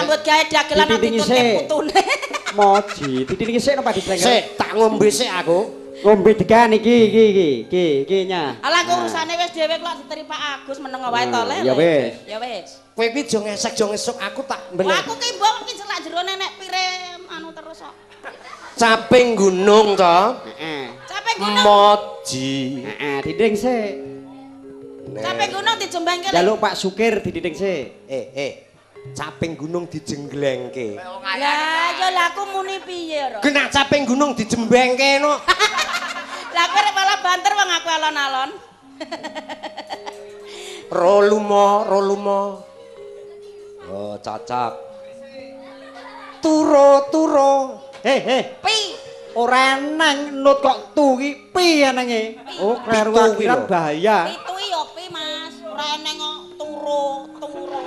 Nyambut gawe dagelan ditutke putune. Moji, ditilingi sik no Pak Dislenger. Sik, tak ngombe sik aku. Ngombe degan iki iki iki. Iki iki nya. Alah kok urusane wis dhewe kok diteri Pak Agus meneng wae to le. Ya wis. Ya wis. Kowe iki aja ngesek aja ngesuk aku tak bener. Aku ki mbok ki celak jerone nek pire anu terus kok. Caping gunung to. Heeh. Caping gunung. Moji. Heeh, diding sik. Caping gunung dijembengke. Jaluk Pak Sukir diding sik. Caping gunung dijengglengke. Lah ya lah aku muni piye ora? Genah caping gunung dijembengke no. Lah kowe rek malah banter wong aku alon-alon. Rolumo, rolumo. Oh, cocok. Turo, turo. Heh, Pi. Ora nang nut kok tu ki pi anenge. Oh, kleru akhirat bahaya. Pitu yo pi, Mas. Ora eneng kok turo, turo.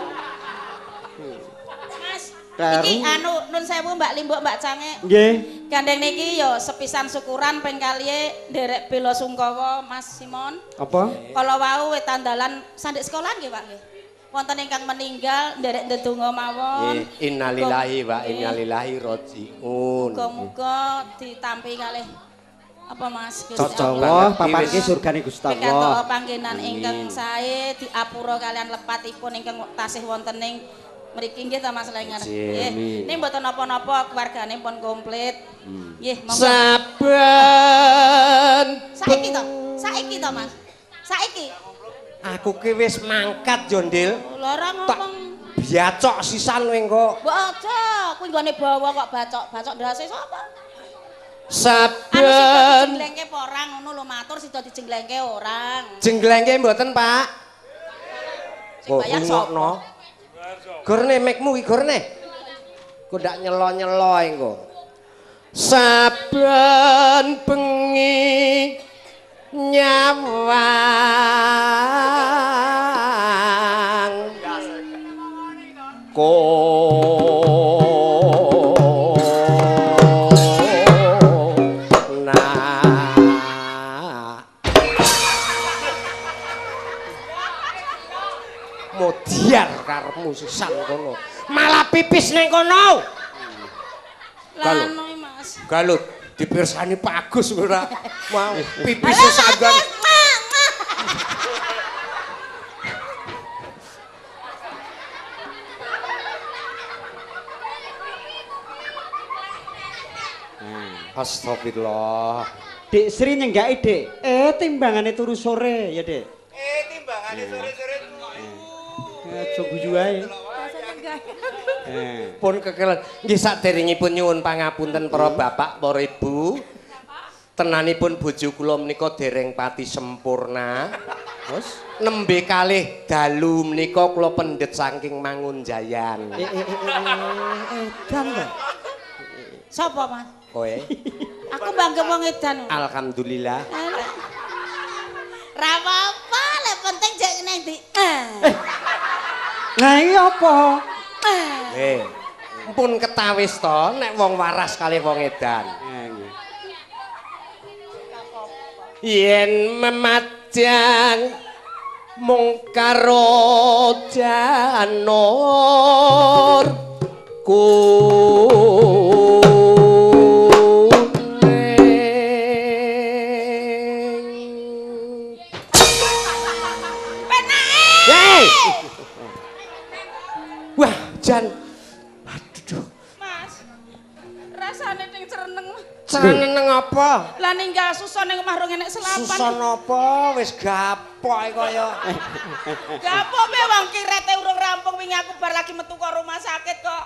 Mas, iki anu nun sewu Mbak Limbuk Mbak Cange. Nggih. Gandeng niki yo sepisan syukuran ping kaliye nderek bela sungkawa Mas Simon. Apa? Kala wau wetan dalan sandhek sekolahan nggih Pak nggih. Wonten ingkang meninggal nderek ndedonga mawon. Nggih, innalillahi wa inna ilaihi rajiun. Muga-muga ditampi kalih apa Mas Gusti Allah papanke surgane Gusti Allah. Pikantuk panggenan ingkang sae diapura kalian lepatipun ingkang tasih wonten ing mriki nggih ta Mas Lenger. Nggih. Ning mboten napa-napa keluargane pun komplit. Nggih, monggo. Saben saiki to. Saiki to Mas. Saiki. Aku ki wis mangkat yo, Ndil. Lara ngomong. Biacok sisan kowe engko. Mbok aja, kuwi nggone bawa kok bacok-bacok ndase sapa? Saben anu sida dijenglengke apa ora ngono lho matur sida dijenglengke orang. Jenglengke mboten, Pak? Sing bayar sapa? Gorne mekmu iki gorne. Kok ndak nyelo-nyelo engko. Saben bengi nyawang kona modiar karepmu sisan kono malah pipis ning kono. Lah anu Mas Galut dipirsani Pak Agus ora mau pipis sesanggan. Astagfirullah. Dik Sri nyenggaki, Dik. Timbangane turu sore ya, Dik. Timbangane sore-sore turu. Aja guyu ae. Pun kekelen. Nggih saderengipun nyuwun pangapunten para bapak, para ibu. Tenanipun bojo kula menika dereng pati sempurna. Terus nembe kalih dalu menika kula pendhet saking Mangunjayan. Edan ta. Sapa, Mas? Kowe. Aku bangga wong edan. Alhamdulillah. Ra apa-apa, lek penting jek nang ndi. Lah iki apa? Pun ketawis to nek wong waras kalih wong edan. Yen memajang mung karo janur kuning. Penake. Wah, jan. Aduh. Mas. Rasane ning cereneng. Cereneng apa? Lah ninggal susun ning omah rong enek selapan. Susun apa? Wis gapok kaya. Gapok pe wong kirete urung rampung wingi aku bar lagi metu kok rumah sakit kok.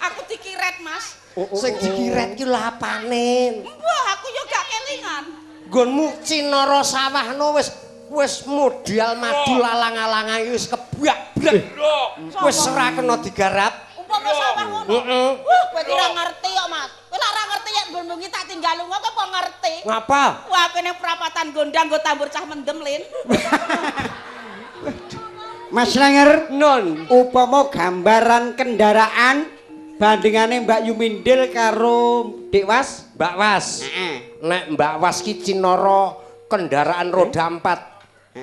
Aku dikiret, Mas. Sing dikiret ki lapane. Mbah, aku yo gak kelingan. Nggonmu Cinara sawahno wis wis modal madu alang-alangan wis kebak-blek. Wis ora kena digarap. Umpama sawah ngono. Heeh. Wah, kowe ki ora ngerti kok, Mas. Kowe lak ora ngerti yen bengi tak tinggal lunga kowe apa ngerti? Ngapa? Wah, aku ning prapatan gondang nggo tambur cah mendem, Lin. Mas Lenger, non upama gambaran kendaraan bandingane Mbak Yumindil karo Dik Was? Mbak Was. Heeh. Nek Mbak Was ki Cinara kendaraan roda 4.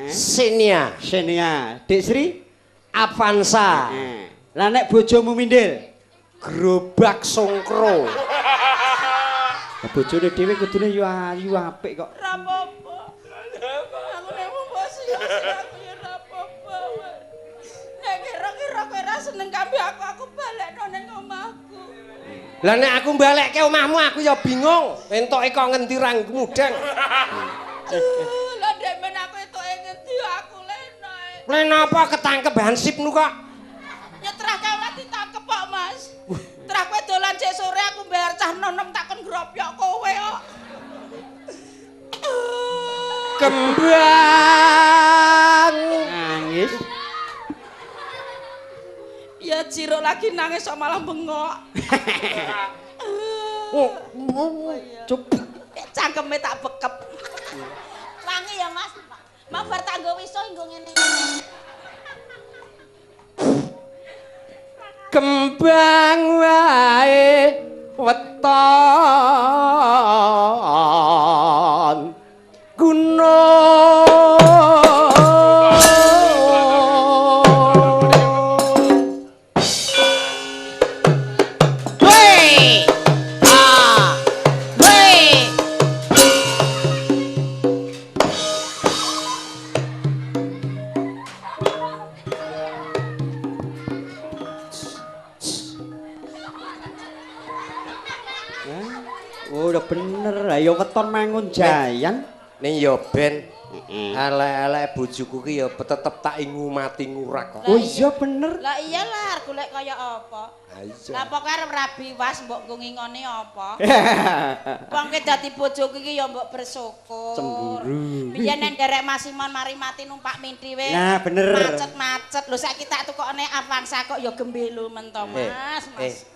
Xenia. Xenia. Dik Sri? Avanza. Heeh. Lah nek bojomu mindil gerobak songkro. Lah bojone dhewe kudune yo ayu apik kok. Ora apa-apa. Aku nek mbok sia-sia aku ya ora apa-apa. Nek kira-kira kowe ora seneng kambi aku balekno ning omahku. Lah nek aku balekke omahmu aku ya bingung. Entoke kok ngendi ra mudeng. Lah ndek men aku entoke ngendi aku leno. Leno apa ketangkep hansip nu kok. Nyetrah kae ora ditangkep kok, Mas. Trah kowe dolan cek sore aku mbayar cah nonom takon gropyok kowe kok. Kembang nangis. Ya Ciro lagi nangis kok malah bengok. Cup. Cangkeme tak bekep. Wangi ya, Mas. Mau bar tak nggo wiso nggo ngene-ngene. Kembang wae weton gunung. Wei ah wei. Oh, udah bener. Ayo weton mangun jayan. Ning ya ben elek-elek bojoku ki ya tetep tak ingu mati ngurak kok. Oh iya bener. Lah iyalah golek kaya apa. Lah pokoke arep rabi was mbok nggo ngingone apa. Wong ki dadi bojoku iki ya mbok bersyukur. Cemburu. Biyen nek nderek Mas Simon mari mati numpak minti we. Nah bener. Macet-macet. Lho saiki tak tukokne Avanza kok ya gembelo men to, Mas. Mas.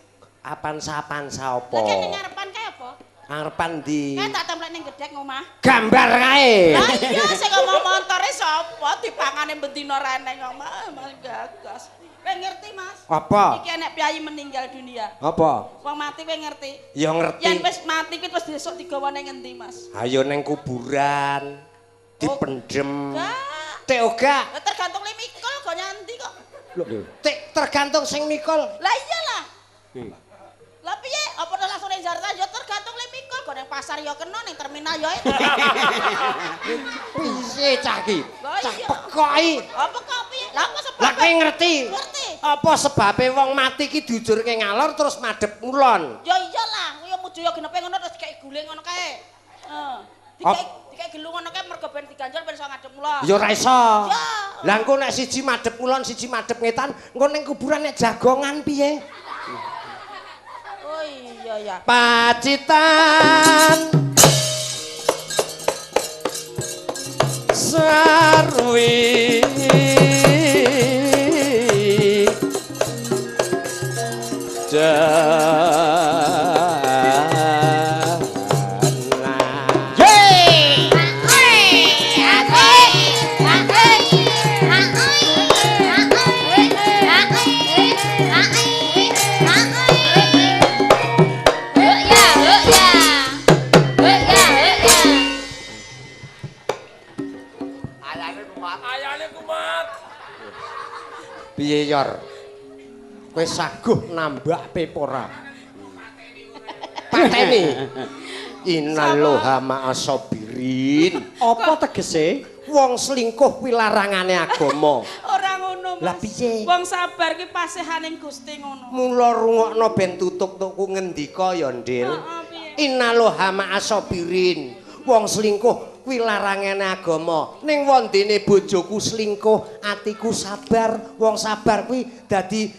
Avanza-avanza apa? Lah kene ngarepan kae apa? Ngarepan ndi? Kae tak templek ning gedhek omah. Gambar kae. Lah iya sing ngomong montore sapa dipangane bendina reneng omah Mas gagas. Kowe ngerti, Mas? Apa? Iki enek piyayi meninggal dunia. Apa? Wong mati kowe ngerti? Ya ngerti. Yen wis mati kuwi terus besok digawa ning ngendi, Mas? Ayo ning kuburan. Dipendhem. Gak. Tek ora? Tergantung le mikul kok nyanti kok. Lho, tek tergantung sing mikul. Lah iyalah. Lah piye? Apa langsung ning Jakarta ya tergantung le mikul, kok ning pasar ya kena, ning terminal ya. Piye cah iki? Cah pekoki. Apa kok piye? Lah apa sebabe? Lah kowe ngerti? Ngerti. Apa sebabe wong mati iki diujurke ngalor terus madhep ngulon? Ya iyalah, ya muju ya genepe ngono terus dikeki guling ngono kae. Heeh. Dikeki gelung ngono kae mergo ben diganjel ben iso ngadep ngulon. Ya ora iso. Lah engko nek siji madhep ngulon, siji madhep ngetan, engko ning kuburan nek jagongan piye? Oh iya ya. Pacitan sarwi Piye yor? Kowe saguh nambah pepora. Pateni. Innalloha ma'asabirin. Apa tegese? Wong selingkuh kuwi larangane agama. Ora ngono, Mas. Lah piye? Wong sabar ki pasihaning Gusti ngono. Mula rungokno ben tutuk tukku ngendika ya, Ndil. Heeh, piye? Innalloha ma'asabirin. Wong selingkuh kuwi larangane agama. Ning wondene bojoku selingkuh, atiku sabar. Wong sabar kuwi dadi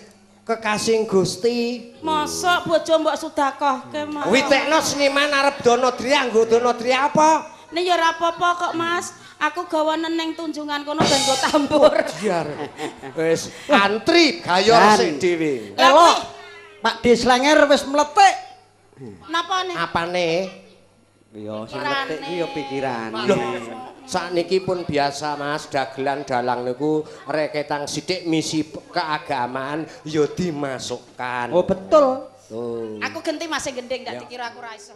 kekasih Gusti. Mosok bojo mbok sedekahke, Mas. Kuwi tekno seniman arep dono driya nggo dono driya apa? Ning ya ora apa-apa kok, Mas. Aku gawanen ning tunjungan kono ben nggo tambur. Biar. Wis antri gayor sik dhewe. Elok. Pak Deslanger wis mletik. Napane? Apane? Ya sing mletik iki ya pikirane. Lho, sakniki pun biasa Mas, dagelan dalang niku reketang sithik misi keagamaan ya dimasukkan. Oh betul. Tuh. Aku genti Mas sing gending ndak dikira aku ra iso.